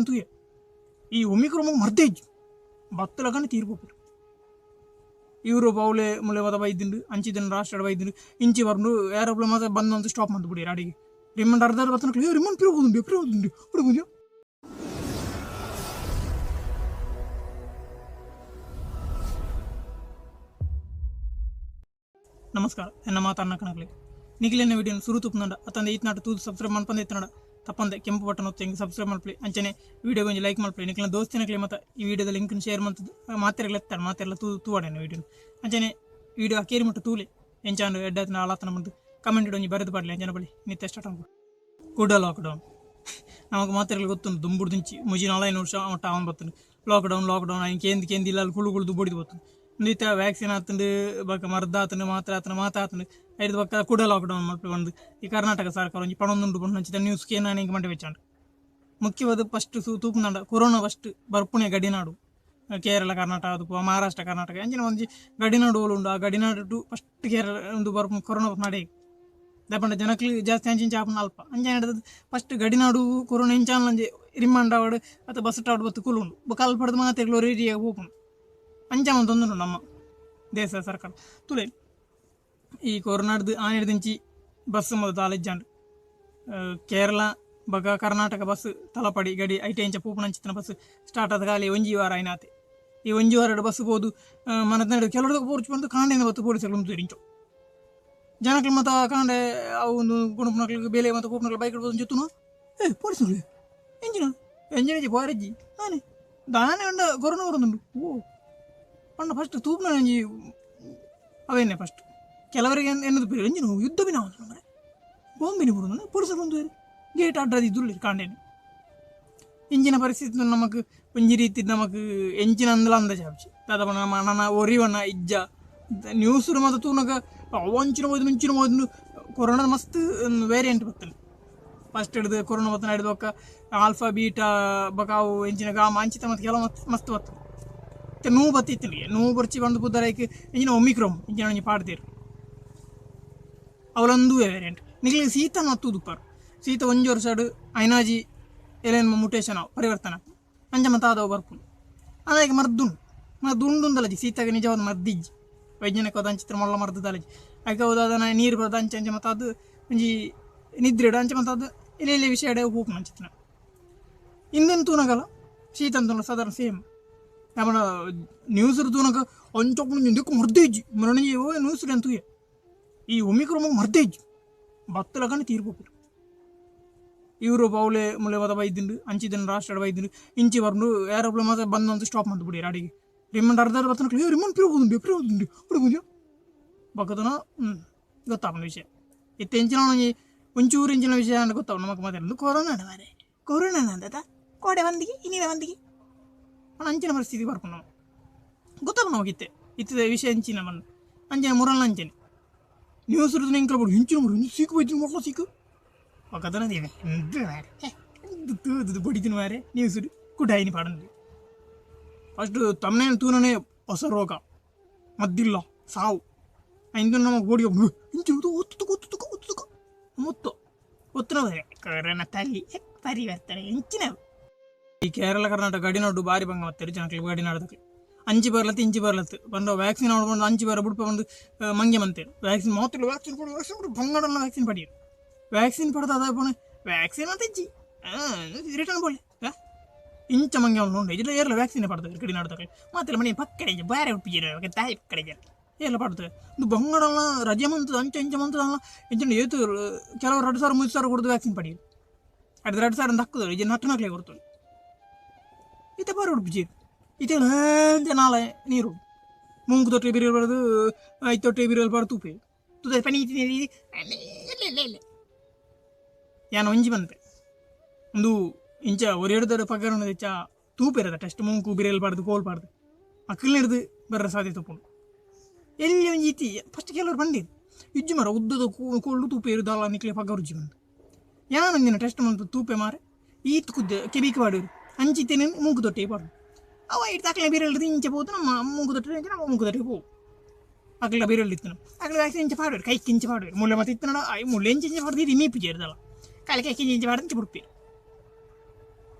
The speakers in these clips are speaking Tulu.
ತೂಯೆ ಈ ಒಮಿಕ್ರೋನ್ ಮರ್ದೇ ಇಜ್ಜಿ ಬತ್ತಲಗನೆ ತೀರ್ಪೋಪೆರ್ ಯೂರೋಪ್ ಅವಳೆ ಮುಳೆ ಮತ ಬೈದುಂಡು ಅಂಚಿದನ್ ರಾಷ್ಟ್ರ ಬೈದುಂಡು ಇಂಚಿ ಬರ್ಂಡು ಏರೋಪ್ಲೇನ್ ಮಾತ ಬಂದ್ ಅಂತ ಸ್ಟಾಪ್ ಮಂತ್ ಬುಡಿಯೆರ್ ಅಡಿಗೆ ರಿಮಂಡ್ ಅರ್ಧ ಬತ್ತನಕ್ಲು ರಿಮಂಡ್ ಪಿರ ಹೋದುಂಡು ಪಿರ ಹೋದುಂಡು ಹುಡುಗುಂಜು. ನಮಸ್ಕಾರ, ಎನ್ನ ಮಾತನ್ನ ಕಣಕ್ಲೆ ನಿಖಿಲೆನ ವಿಡಿಯೋನ ಸುರು ತುಪ್ಪುನಂಡ ಅತ್ತಂದೆ ಈತ್ನಾಟ ತೂದು ಸಬ್ಸ್ಕ್ರೈಬ್ ಮನ್ಪಂದೆ ಇತ್ತನಡ ತಪ್ಪಂದೆ ಕೆಂಪು ಬಟನ್ ಒತ್ತಿ ಹಿಂಗೆ ಸಬ್ಸ್ಕ್ರೈಬ್ ಮಲ್ಪಲಿ. ಅಂಚನೆ ವಿಡಿಯೋ ಒಂಜಿ ಲೈಕ್ ಮಲ್ಪಲಿ. ನಿಖಿಲ್ನ ದೋಸ್ತಿನಕ್ಲೆ ಮತ್ತ ಈ ವಿಡಿಯೋದ ಲಿಂಕ್ನ ಶೇರ್ ಮಲ್ತದ್ದು ಮಾತೆರೆಗ್ಲ ಎತ್ತಾರೆ ಮಾತೆರೆಲ್ಲ ತೂ ತೂವಾಡೇನೆ ವಿಡಿಯೋನ. ಅಂಚನೆ ವಿಡಿಯೋ ಅಕೇರಿ ಮುಟ್ಟ ತೂಲೆ ಎಂಚಾಂಡು ಎಡ್ಡಾತನ ಆಲಾತನ ಬಂದು ಕಮೆಂಟ್ ಒಂಜಿ ಬರೆದು ಪಾಡ್ಲಿ. ಅಂಚನೆ ಬಳಿ ನಿತ್ಯ ಸ್ಟಾರ್ಟ್ ಅನ್ಕೊ ಕುಡ ಲಾಕ್ಡೌನ್ ನಮಕ್ ಮಾತೆರೆಗ್ಲ ಗೊತ್ತುಂಡು ದುಂಬುಡು ದಿಂಚಿ ಮುಜಿ ನಾಲೈನ್ ವರ್ಷ ಮಟ್ಟ ಅವನ್ ಬತ್ತುಂಡು ಲಾಕ್ಡೌನ್ ಲಾಕ್ಡೌನ್ ಐನ್ ಕೇಂದ್ ಕೇಂದ್ ಇಲ್ಲ ಕುಳು ಕುಳು ದುಬ್ಬೊಡಿದು ಬತ್ತುಂಡು. ಇಂದಿತ್ತ ವ್ಯಾಕ್ಸಿನ್ ಆತುಂಡು ಬೊಕ ಮರ್ದ್ ಆತುಂಡು ಮಾತ್ರೆ ಆತುಂಡು ಮಾತ ಆತುಂಡು ಐದು ಬೊಕ್ಕ ಕುಡ ಲಾಕ್ಡೌನ್ ಮಲ್ಪೆ ಬಂದು ಈ ಕರ್ನಾಟಕ ಸರ್ಕಾರ ಒಂಜಿ ಪಣೊಂದುಂಡು ಪಂಡ ನ್ಯೂಸ್ ಕೇನಾನ ಇಂಕ್ ಮಂಡೆ ಬೆಚ್ಚಾಂಡು. ಮುಖ್ಯವಾದ ಫಸ್ಟ್ ಸೂ ತೂಪುನಂಡ ಕೊರೋನಾ ಫಸ್ಟ್ ಬರ್ಪುಣೆ ಗಡಿನಾಡು ಕೇರಳ ಕರ್ನಾಟಕ ಅದು ಮಹಾರಾಷ್ಟ್ರ ಕರ್ನಾಟಕ ಅಂಚಿನ ಒಂಜಿ ಗಡಿನಾಡು ಓಲು ಉಂಡು. ಆ ಗಡಿನಾಡು ಫಸ್ಟ್ ಕೇರಳ ಒಂದು ಬರ್ಪು ಕೊರೋನಾ ನಡೆ ದಾಯೆಪಂಡ ಜನಕ್ಲು ಜಾಸ್ತಿ ಅಂಚಿಂಚ ಆಪುನ ಅಲ್ಪ ಅಂಚನೆ ಫಸ್ಟ್ ಗಡಿನಾಡು ಕೊರೋನಾ ಇಂಚಾನ ಒಂಜಿ ರಿಮಾಂಡ್ ಆವಡ್ ಅತ್ತ ಬಸ್ ಆವಡ್ ಬತ್ತು ಕುಲ್ಲುಂಡು ಬೊಕ ಅಲ್ಪಡ್ದ್ ಮಾತೆರ್ಲ ಒರೇ ಏರಿಯಾಗ್ ಪೋಪುಂಡು. ಅಂಚ ಮಂತೊಂದುಂಡು ನಮ್ಮ ದೇಶ ಸರ್ಕಾರ. ತೂಲೆ ಈ ಕೊರೋನಾಡ್ದು ಆನಿಡ್ದಿಂಚಿ ಬಸ್ ಮೊದಲು ದಾಲ ಇಜ್ಜಾಂಡ್ ಕೇರಳ ಬೊಕ ಕರ್ನಾಟಕ ಬಸ್ ತಲಪಡಿ ಗಡಿ ಐಟೆ ಇಂಚ ಪೋಪುನಂಚಿತ್ತಿನ ಬಸ್ ಸ್ಟಾರ್ಟ್ ಆದ ಖಾಲಿ ಒಂಜಿ ವಾರ ಆಯ್ನಾತೆ. ಈ ಒಂಜಿ ವಾರಡ್ ಬಸ್ ಪೋದು ಮನದ ಕೆಲವು ಪೋರ್ಚು ಬಂದು ಕಾಂಡೆನ ಬತ್ತು ಪೊಲೀಸರು ಉಂತುವೆರ್ ಇಂಚೊ ಜನಕ್ಲು ಮತ ಕಾಂಡೆ ಅವು ಒಂದು ಗುಣಪುನಕ್ಲು ಬೇಲೆ ಮತ ಪೋಪುನಕ್ಲು ಬೈಕ್ ಪೋದು ಜೊತ್ತುನು ಏ ಪೊಲೀಸರು ಎಂಜಿನ ಎಂಜಿನ ಪೋರೆಜ್ಜಿ ದಾನೆ ದಾನೆ ಉಂಡ ಕೊರೋನಾ ಬರೊಂದುಂಡು. ಓ ಪಂಡ ಫಸ್ಟ್ ತೂಪುನ ಒಂಜಿ ಅವೇನೆ ಫಸ್ಟ್ ಕೆಲವರಿಗೆ ಎನ್ನದು ಬೇರೆ ಎಂಜಿನ ಯುದ್ಧ ಬಿನ ಮರೆ ಬಾಂಬಿನ ಬರೋದು ಪೊಲೀಸರು ಉಂತುವೆರ್ ಗೇಟ್ ಅಡ್ಡದಿ ದುಲ್ಲೆರ್ ಕಾಂಡೆನೆ. ಇಂಚಿನ ಪರಿಸ್ಥಿತಿ ನಮಕ್ ಒಂಜಿ ರೀತಿ ನಮಕ್ ಎಂಚಿನ ಅಂದಲ ಅಂದಾಜು ಆಪುಜಿ ದಾದ ಪಂಡ ನಮ್ಮ ನನ ಒರಿವನ ಇಜ್ಜ ನ್ಯೂಸ್ ಮಾತ ತೂನಗ ಅವು ಅಂಚಿನ ಪೋದು ಇಂಚಿನ ಪೋದು ಕೊರೋನಾ ಮಸ್ತ್ ವೇರಿಯಂಟ್ ಬತ್ತುಂಡು. ಫಸ್ಟ್ ಹಿಡ್ದು ಕೊರೋನಾ ಬತ್ತನ ಹಿಡ್ದು ಬೊಕ್ಕ ಆಲ್ಫಾ ಬೀಟಾ ಬೊಕ ಅವು ಎಂಚಿನ ಗಾಮ ಅಂಚಿತ ಮತ್ತೆ ಕೆಲವು ಮಸ್ತ್ ಮಸ್ತ್ ಬತ್ತುಂಡು. ಇತ್ತೆ ನೂ ಬತ್ತಿತ್ತಿಗೆ ನೂ ಬೊರ್ಚಿ ಪಂದ್ ಪುದರ್ ಐಕ್ ಎಂಚಿನ ಒಮಿಕ್ರೋನ್ ಇಂಚಿನ ಒಂಜಿ ಪಾಡ್ದೆರ್ ಅವಲಂದು ವೇರಿಯಂಟ್ ನಿಕ್ಲೆಗ್ ಸೀತ ಮಸ್ತ್ ತೂದುಪ್ಪರ್ ಸೀತ ಒಂಜಿ ವರ್ಷಡ್ ಐನಾಜಿ ಎಲೆನ್ ಮುಟೇಶನ್ ಆವು ಪರಿವರ್ತನೆ ಅಂಚ ಮಾತ ಆದವು ಬರ್ಪುಂಡು. ಅದಾಯ್ಕೆ ಮರ್ದುಂಡು ಮರ್ದು ಉಂಡು ಅಂದಲಜಿ ಸೀತಾಗ ನಿಜವಾದ ಮರ್ದಿಜ್ಜಿ ವೈಜ್ಞಾನಿಕವಾದ ಅಂಚಿತ್ರ ಮೊಲ್ಲ ಮರ್ದು ದಾಲಜಿ ಐಕ ಅವು ದಾದನ ನೀರು ಬರೋದು ಅಂಚ ಅಂಚ ಮತ್ತು ಅದು ಒಂಜಿ ನಿದ್ರೆಡು ಅಂಚ ಮತ್ತು ಅದು ಎಲೆ ಎಲೆ ವಿಷಯ ಪೋಪುನ ಅಂಚಿತ್ತಿನ ಇಂದೆನ್ ತೂನಗಲ ಶೀತ ತೂನ ಸಾಧಾರಣ ಸೇಮ್ ನಮ್ಮನ ನ್ಯೂಸ್ ತೂನಗ ಅಂಚೊಪ್ಪುನ ದಿಕ್ಕು ಮರ್ದೇ ಇಜ್ಜಿ ಮರಣಿ ಓ ನ್ಯೂಸ್ ತೂಯೆ ಈ ಒಮಿಕ್ರೋನ್ ಮರ್ದೇ ಇಜ್ಜಿ ಬತ್ತಲಗನೆ ತೀರ್ಪೋಪೆರ್ ಯೂರೋಪ್ ಅವಳೆ ಮುಳೆ ಮತ ಬೈದುಂಡು ಅಂಚಿದನ್ ರಾಷ್ಟ್ರ ಬೈದುಂಡು ಇಂಚಿ ಬರ್ಂಡು ಏರೋಪ್ಲೇನ್ ಮಾತ ಬಂದ್ ಅಂತ ಸ್ಟಾಪ್ ಮಂತ್ ಬುಡಿಯೆರ್ ಅಡಿಗೆ ರಿಮಂಡ್ ಅರ್ಧ ಬತ್ತನಕ್ಲು ರಿಮಂಡ್ ಪಿರ ಹೋದುಂಡು ಪಿರ ಹೋದುಂಡು ಹುಡುಗುಂಜು ಬೊಕದನ ಗೊತ್ತಾಪುಂಡು ವಿಷಯ. ಇತ್ತೆ ಎಂಚಿನ ಒಂಜಿ ಒಂಚೂರು ಎಂಚಿನ ವಿಷಯ ಅಂಡ ಗೊತ್ತಾಪುಂಡು ನಮಕ್ ಮಾತೆರ್ಲ ಕೊರೋನಾ ಮಾರ್ರೆ ಕೊರೋನಾ ಅಂದತ ಕೋಡೆ ಬಂದಿಗೆ ಇನ್ನಿನ ಬಂದಿಗೆ ಪಂಡ ಅಂಚಿನ ಪರಿಸ್ಥಿತಿ ಬರ್ಪುಂಡು ನಮ ಗೊತ್ತಾಪುಂಡು ನಮಕ್ ಇತ್ತೆ ಇತ್ತೆ ವಿಷಯ ಎಂಚಿನ ಪಂದ್ ಅಂಚನೆ ಮುರಲ್ಲ ಅಂಚನೆ ನ್ಯೂಸ್ ಎಂಕಲ್ ಬೋಡು ಇಂಚಿನ ಬೋಡು ಇಂಚಿ ಸೀಕು ಬೈತಿನ ಮೊಟ್ಲ ಸೀಕು ಬೊಕದನ ತೂದು ಬಡಿತಿನ ಮಾರೆ ನ್ಯೂಸ್ ಕುಡಾಯಿನಿ ಪಾಡೊಂದು. ಫಸ್ಟ್ ತಮ್ಮನೇನು ತೂನನೆ ಹೊಸ ರೋಗ ಮದ್ದಿಲ್ಲ ಸಾವು ಇಂದು ನಮಗೆ ಬೋಡಿ ಇಂಚು ಒತ್ತು ಒತ್ತು ಒತ್ತು ಮುತ್ತು ಒತ್ತುನ ಕೊರೋನಾ ತಲ್ಲಿ ಪರಿವರ್ತನೆ ಎಂಚಿನ ಈ ಕೇರಳ ಕರ್ನಾಟಕ ಗಡಿನಾಡು ಬಾರಿ ಬಂಗ ಮತ್ತಾರೆ ಜನಕ್ಲು ಗಡಿನಾಡದಕ್ಕೆ ಅಂಚಿ ಬರ್ಲತ್ತು ಇಂಚಿ ಬರ್ಲತ್ತು ಬಂದ ವ್ಯಾಕ್ಸಿನ್ ಬಂದು ಅಂಚಿ ಬರ ಬುಡ್ಪ ಬಂದು ಮಂಗೆ ಮಂತೇರು ವ್ಯಾಕ್ಸಿನ್ ಮಾತ್ರ ವ್ಯಾಕ್ಸಿನ್ ಕೊಡು ವ್ಯಾಕ್ಸಿನ್ ಕೊಡು ಬಂಗಡಲ್ಲ ವ್ಯಾಕ್ಸಿನ್ ಪಡಿಯರು ವ್ಯಾಕ್ಸಿನ್ ಪಡೆದ ಅದ ಪೋಣೆ ವ್ಯಾಕ್ಸಿನ್ ಅಂತ ಇಜ್ಜಿ ರಿಟರ್ನ್ ಬೋಲೆ ಇಂಚ ಮಂಗೆ ಅವ್ನು ಉಂಡು ಇಜ್ಜಿಡ ಏರ್ಲ ವ್ಯಾಕ್ಸಿನ್ ಪಡ್ತಾರೆ ಗಡಿನಾಡದಕ್ಕೆ ಮಾತ್ರ ಮನೆ ಪಕ್ಕಡೆ ಇಜ್ಜಿ ಬಾರೆ ಉಪ್ಪಿಜಿರ ತಾಯಿ ಪಕ್ಕಡೆ ಏರ್ಲ ಪಡ್ತಾರೆ ಇದು ಬಂಗಡಲ್ಲ ರಜೆ ಮಂತದ ಅಂಚ ಇಂಚ ಮಂತದಲ್ಲ ಇಂಚ ಏತು ಕೆಲವರು 2000 3000 ಕೊಡ್ದು ವ್ಯಾಕ್ಸಿನ್ ಪಡೆಯರು ಅಡ್ದು 2000 ದಕ್ಕುದು ಇಜ್ಜಿ ನಟ್ಟನಕ್ಲೆ ಕೊಡ್ತಾರೆ ಇತ್ತೆ ಬಾರಿ ಉಡುಪಿಜಿ ಇತ್ತೆ ನಾಳೆ ನೀರು ಮೂಂಕು ತೊಟ್ಟೆ ಬಿರಿಯಲ್ ಬರೋದು ಐದು ತೊಟ್ಟೆ ಬಿರಿಯಲ್ ಬಾರ್ದು ತೂಪೆ ತುದೆ ಪನಿ ಯಾನ್ ಒಂಜಿ ಪನ್ಪೆ ಉಂದು ಇಂಚ ಒರಿ ಪಗರುನ ಹೆಚ್ಚ ತೂಪೆರದ ಟೆಸ್ಟ್ ಮೂಂಕು ಬಿರಿಯಲ್ ಪಾಡ್ದು ಕೋಲ್ ಪಾಡ್ದು ಅಕ್ಕಲ್ನ ಹಿಡ್ದು ಬರ್ರ ಸಾಧ್ಯತೆ ಉಪ್ಪುಂಡು. ಎಲ್ಲಿ ಒಂಜಿ ಇತಿ ಫಸ್ಟ್ ಕೆಲವರು ಪಂಡೇರು ಇಜ್ಜಿ ಮರ ಉದ್ದದ ಕೋಲ್ಡು ತೂಪೇರು ದಾಲ ನಿಕ್ಲೆ ಪಗರು ಉಜ್ಜಿ ಬಂದು ಯಾನ್ ಒಂದಿನ ಟೆಸ್ಟ್ ಮಂತು ತೂಪೆ ಮಾರೆ ಈತ್ ಕುದ್ದೆ ಕೆಬಿಕ್ ಪಾಡೇರು ಅಂಚಿತ್ತೇನೆ ಮೂಂಕು ತೊಟ್ಟೆ ಪಾಡು ಅವ ಇಟ್ಟು ಅಕ್ಲೆ ಬಿರಲ್ ಇಂಚ ಪೋತು ನಮ್ಮ ಮೂಂಕು ತೊಟ್ಟೆ ನಮ್ಮ ಮೂಂಕು ತೊಟ್ಟೆ ಪೋವು ಅಕ್ಲ ಬಿರಲ್ ಇತ್ತು ಅಕ್ಲೆ ವ್ಯಾಕ್ಸಿನ್ ಇಂಚ ಪಾಡುವೆರು ಕೈಕ್ ಇಂಚ ಪಾಡುವೆರು ಮುಳ್ಳೆ ಮತ್ತೆ ಇತ್ತು I ಮುಳ್ಳೆ ಇಂಚ ಇಂಚ ಪಾಡ್ದು ಇದು ಮೀಪು ಸೇರಿದಲ್ಲ ಕಾಲಿ ಕೈಕ್ ಇಂಚ ಪಾಡ್ದು ಇಂಚ ಬುಡ್ಪೇರು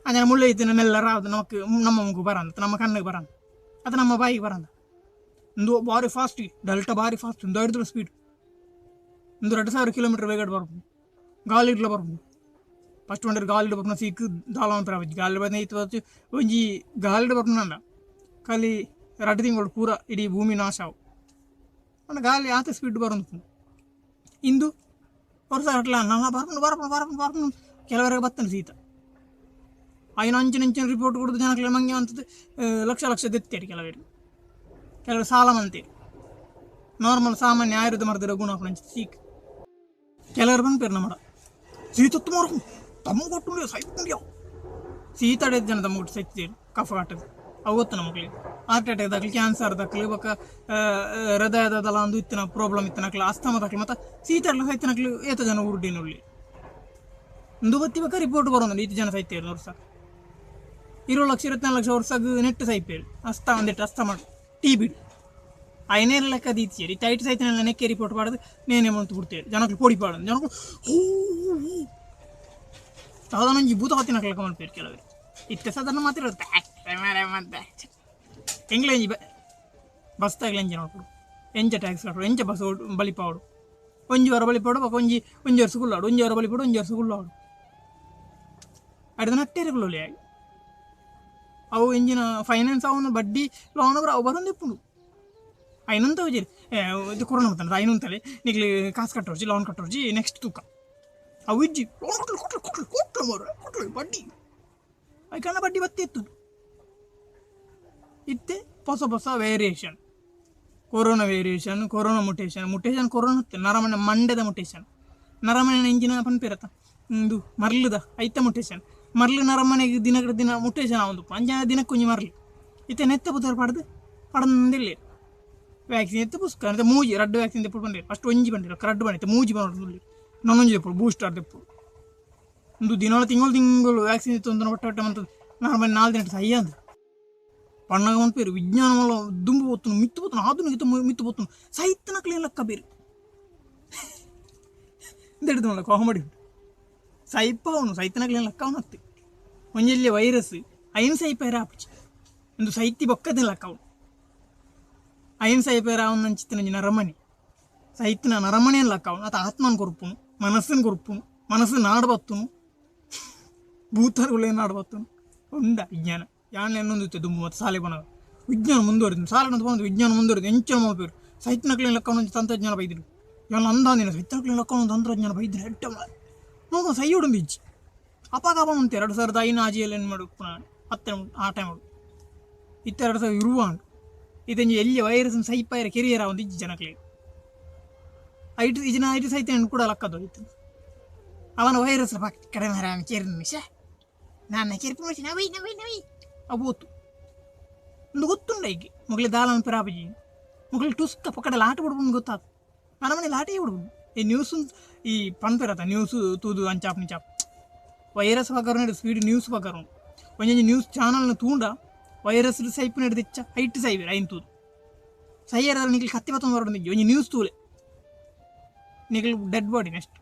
ಅಂಚನೆ ಮುಳ್ಳು ಇತ್ತಿನ ಮೆಲ್ಲ ರಾವ್ದು ನಮಕ್ ನಮ್ಮ ಮುಗು ಬರಂತ ನಮ್ಮ ಕಣ್ಣಿಗೆ ಬರಂತ ಅದು ನಮ್ಮ ಬಾಯಿಗೆ ಬರಂತ. ಒಂದು ಭಾರಿ ಫಾಸ್ಟ್ ಡೆಲ್ಟಾ ಭಾರಿ ಫಾಸ್ಟ್ ಒಂದು 5 ಸ್ಪೀಡ್ ಒಂದು 2000 ಕಿಲೋಮೀಟರ್ ವೇಗಡ್ ಬರ್ಬೋದು ಗಾಳಿ ಇಡ್ಲ ಬರ್ಬೋದು. ಫಸ್ಟ್ ಒಂಡರ್ ಗಾಳಿ ಬರ್ಪುನ ಸೀಕ್ ದಾಲ ಪ್ರಾವಜಿ ಗಾಳಿ ಬಂದ ಇತ್ತು ಒಂಜಿ ಗಾಳಿ ಬರ್ಪುನಂಡ ಖಾಲಿ 2 ತಿಂಗಳು ಪೂರ ಇಡೀ ಭೂಮಿ ನಾಶ ಅವು ಅಂಡ ಗಾಳಿ ಆತ ಸ್ಪೀಡ್ ಬರೋದು. ಇಂದು ವರ್ಷ ಅಟ್ಲ ನನ್ನ ಬರ್ಪುಂಡು ಬರ್ಪುಂಡು ಬರ್ಪುಂಡು ಬರ್ಪುಂಡು ಕೆಲವರೆಗೆ ಬತ್ತನ ಸೀತ ಐನ ಅಂಚಿನ ಅಂಚಿನ ರಿಪೋರ್ಟ್ ಕೊಡೋದು ಜನಕ್ಕೆ ಮಂಗೆ ಅಂತದ್ದು ಲಕ್ಷ ಲಕ್ಷ ದೆತ್ತೇರಿ ಕೆಲವರು ಕೆಲವರು ಸಾಲ ಮಂತೇರಿ ನಾರ್ಮಲ್ ಸಾಮಾನ್ಯ ಆಯುರ್ವೇದ ಮರದಿರೋ ಗುಣ ಅಂಚ ಸೀಕ್ ಕೆಲವರು ಬಂದ್ಪೇರು ನಮ್ಮ ಸೀತತ್ತು ಮಾರ್ಕು ತಮ್ಮ ಕೊಟ್ಟು ಸೈತ್ಕೊಂಡಿಯೋ ಶೀತ ಜನ ತಮ್ಮ ಕೊಟ್ಟು ಸೈತೀರಿ ಕಫ ಕಟ್ಟದು ಅವು ಗೊತ್ತು ನಮಗ್ಲಿ ಹಾರ್ಟ್ ಅಟ್ಯಾಕ್ ದಾಖಲೆ ಕ್ಯಾನ್ಸರ್ ದಾಖಲೆ ಬೊಕ್ಕ ಹೃದಯದಲ್ಲ ಒಂದು ಇತ್ತಿನ ಪ್ರಾಬ್ಲಮ್ ಇತ್ತಿನಕ್ಲೆ ಅಸ್ತಮ ದಾಖಲೆ ಮತ್ತು ಶೀತ ಸೈತಿನಕ್ಲು ಏತ ಜನ ಉರುಡಿನುಳ್ಳಿ ಒಂದು ಬತ್ತಿ ಬಕ್ಕ ರಿಪೋರ್ಟ್ ಬರೋದು ಈತ ಜನ ಸೈತೇರು ವರ್ಷ 20 ಲಕ್ಷ 24 ಲಕ್ಷ ವರ್ಷಗ್ ನೆಟ್ಟು ಸೈಪೇರು ಅಸ್ತ ಒಂದಿಟ್ಟು ಅಸ್ತ ಮಾಡಿ ಟಿ ಬಿಡು ಐನೇ ಲೆಕ್ಕ ದೀಚೇರಿ ಟೈಟ್ ಸೈತಿನೆಲ್ಲ ನೆಕ್ಕೆ ರಿಪೋರ್ಟ್ ಮಾಡೋದು ನೇನೆ ಮಂತು ಬಿಡ್ತೇವೆ ಜನಕ್ಕೆ ಪೊಡಿ ಪಾಡೋದು ಜನಗಳು ಹೂ ಸಾಧಾರಣ ಒಂಜಿ ಭೂತ ಹೊತ್ತಿನ ಮಲ್ಪೇರು ಕೆಲವರು ಇತ್ತೆ ಸಾಧಾರಣ ಮಾತಿರುತ್ತೆ ಎಂಗ್ಲ ಬಸ್ ತಾಗಲ ಎಂಜ ನೋಡ್ಕೊಡು ಎಂಚ ಟ್ಯಾಕ್ಸ್ ಕಟ್ಟೋಡು ಎಂಚ ಬಸ್ ಬಲಿಪಾಡು ಒಂಜಿ ವಾರ ಬಲಿಪಾಡು ಬೊಕ ಒಂಜಿ ಒಂಜಿ ವರ್ಷ ಕುಲ್ಲಾಡು ಒಂಜಿ ವಾರ ಬಲಿಪಾಡು ಒಂಜಿ ವರ್ಷ ಕುಲ್ಲಾಡು ಅಡ್ದ ನಟ್ಟೇರುಗಳು ಆಗಿ ಅವು ಎಂಜಿನ ಫೈನಾನ್ಸ್ ಅವನು ಬಡ್ಡಿ ಲೋನ್ ಅವು ಬರೋದು ಇಪ್ಪುಂಡು ಐನಂತ ಹೋಜಿರಿ ಇದು ಕೊರೋನಾ ಬರ್ತಾನೆ ಐನಂತಲೇ ನಿಗ್ಲಿ ಕಾಸು ಕಟ್ಟೋರ್ಜಿ ಲೋನ್ ಕಟ್ಟೋರ್ಜಿ ನೆಕ್ಸ್ಟ್ ತೂಕ ಅವು ಇಜ್ಜಿ ಲೋನ್ ಕೊಟ್ಟಲು ಕೊಟ್ಟಲು ಕೊಟ್ಟಲು ಕೊಟ್ಟಲು ಮರ ಕೊಟ್ಟಲು ಬಡ್ಡಿ ಐಕಣ್ಣ ಬಡ್ಡಿ ಬತ್ತಿ ಇತ್ತು ಇತ್ತೆ ಹೊಸ ಹೊಸ variation corona variation corona mutation mutation corona ನರಮನೆ ಮಂಡ್ಯದ ಮುಟೇಷನ್ ನರಮನೆ ಎಂಜಿನ ಪನ್ಪಿರತ್ತ ಇದು ಮರ್ಲದ ಐತ ಮುಟೇಷನ್ ಮರ್ಲು ನರಮನೆಗೆ ದಿನಕ್ಕೆ ದಿನ ಮುಟೇಷನ್ ಆವೊಂದು ಅಂಜನ ದಿನಕ್ಕೊಂಜಿ ಮರ್ಲು ಇತ್ತೆ ನೆತ್ತ ಪುದರ್ ಪಡ್ದು ಪಡಂದಿಲ್ಲ ವ್ಯಾಕ್ಸಿನ್ ಎತ್ತು ಪುಸ್ಕ ಅಂತ ಮೂಜಿ ರಡ್ಡು ವ್ಯಾಕ್ಸಿನ್ ದೆಪ್ಪು ಬಂದಿರು ಫಸ್ಟ್ ಒಂಜಿ ಬಂದಿರು ರಡ್ಡು ಬಂದಿತ್ತು ಮೂಜಿ ಬಂದು ನನ್ನೊಂಜಿ ದೆಪ್ಪು ಬೂಸ್ಟರ್ ದೆಪ್ಪು ಒಂದು ದಿನಗಳ ತಿಂಗಳು ತಿಂಗಳು ವ್ಯಾಕ್ಸಿನ್ ಇತ್ತು ಅಂತ ಒಟ್ಟ ಒಟ್ಟ ಮಂತದ್ದು ನಾರ್ಮಲ್ 4 ದಿನ ಸಹ್ಯ ಅಂದು ಪಣ್ಣಗ ಮನ್ಪೇರು ವಿಜ್ಞಾನ ಮೂಲ ದುಂಬು ಪೋತುನು ಮಿತ್ತು ಪೋತುನು ಆಧುನಿಕ ಮಿತ್ತು ಪೋತುನು ಸಾಹಿತ್ಯನ ಕ್ಲೀನ್ ಲಕ್ಕ ಬೇರು ಹಿಡಿದು ಮಲ್ಲ ಕಾಮಿಡಿ ಸೈಪ ಅವನು ಸೈತನ ಕ್ಲೀನ್ ಲಕ್ಕ ಅವನು ಹತ್ತಿ ಒಂಜಲ್ಲಿ ವೈರಸ್ ಐನ್ ಸೈಪೇರ ಆಪುಚಿ ಒಂದು ಸೈತಿ ಬೊಕ್ಕದಿನ ಲಕ್ಕ ಅವನು ಐನ್ ಸೈಪೇರ ಅವನು ಅಂಚಿತ್ತಿನ ನರಮಣಿ ಸೈತಿನ ನರಮಣಿಯನ್ನು ಲಕ್ಕ ಅವನು ಆತ ಆತ್ಮನ್ ಕೊರ್ಪುನು ಮನಸ್ಸನ್ನು ಕೊರ್ಪುನು ಮನಸ್ಸು ನಾಡು ಬತ್ತುನು ಭೂತರುಗಳೇ ನಾಡು ಬತ್ತುನು ಉಂಡ ವಿಜ್ಞಾನ ಯಾನ್ ಎನ್ನೊಂದು ದುಂಬು ಮತ್ತು ಸಾಲೆ ಬನ ವಿಜ್ಞಾನ ಮುಂದುವರಿದು ಸಾಲೆ ಬಂದು ವಿಜ್ಞಾನ ಮುಂದುವರಿದು ಎಂಚಿನ ಮಲ್ಪೇರು ಸೈತನಕ್ಲಿನ ಲೆಕ್ಕ ತಂತ್ರಜ್ಞಾನ ಬೈದಿರು ಯಾನ್ ಅಂದಾಂದಿನ ಸೈತನಕ್ಲಿನ ಲೆಕ್ಕ ತಂತ್ರಜ್ಞಾನ ಬೈದಿರು ಹೆಡ್ಡ ನೋಗ ಸೈಯೋಡು ಇಜ್ಜಿ ಅಪಾಗ ಉಂಟು 2005 ಆಜಿಯಲ್ಲಿ ಏನು ಮಾಡು ಹತ್ತೆ ಆ ಟೈಮ್ ಇತ್ತ 2000 ಇರುವ ಇದೊಂಜಿ ಎಲ್ಲಿ ವೈರಸ್ ಸೈಪಾಯರ ಕೆರಿಯರ ಒಂದು ಇಜ್ಜಿ ಜನಕ್ಲಿ ಐಟು ಇಜಿನ ಐಟು ಸೈತ ಕೂಡ ಲಕ್ಕದು ಇತ್ತು ಅವನ ವೈರಸ್ ಕಡಿಮೆ ಚೇರ್ನಿ ಶೇ ನಾನು ಕೆರ್ಪು ನವಿ ನವಿ ನವಿ ಅವು ಒಂದು ಗೊತ್ತುಂಡ ಈಗ ಮೊಗಲಿ ದಾಲನ ಪೆರಾಪಜಿ ಮೊಗಲಿ ಟುಸ್ಕ ಪಕ್ಕಡ ಲಾಟ ಬಿಡ್ಬೋದು ಗೊತ್ತಾದ ನನ್ನ ಮನೆ ಲಾಟೇ ಬಿಡ್ಬೋದು ಈ ನ್ಯೂಸ್ ಈ ಪನ್ಪೆರತ ನ್ಯೂಸ್ ತೂದು ಅಂಚಾಪ್ ನಿಂಚಾಪ್ ವೈರಸ್ ಬಗ್ಗರು ಸ್ಪೀಡ್ ನ್ಯೂಸ್ ಬಗ್ಗರು ಒಂಜೊಂಜಿ ನ್ಯೂಸ್ ಚಾನಲ್ನ ತೂಂಡ ವೈರಸ್ ಸೈಪ್ ನಡೆದಿಚ್ಚ ಐಟ್ ಸೈಬೇರು ಐನ್ ತೂದು ಸೈಯರ ನಿಕ್ಲಿ ಕತ್ತಿ ಬತ್ತೊಂದು ಬರೋದು ಒಂಜಿ ನ್ಯೂಸ್ ತೂಲೆ ನಿಕ್ಲಿ ಡೆಡ್ ಬಾಡಿ ನೆಕ್ಸ್ಟ್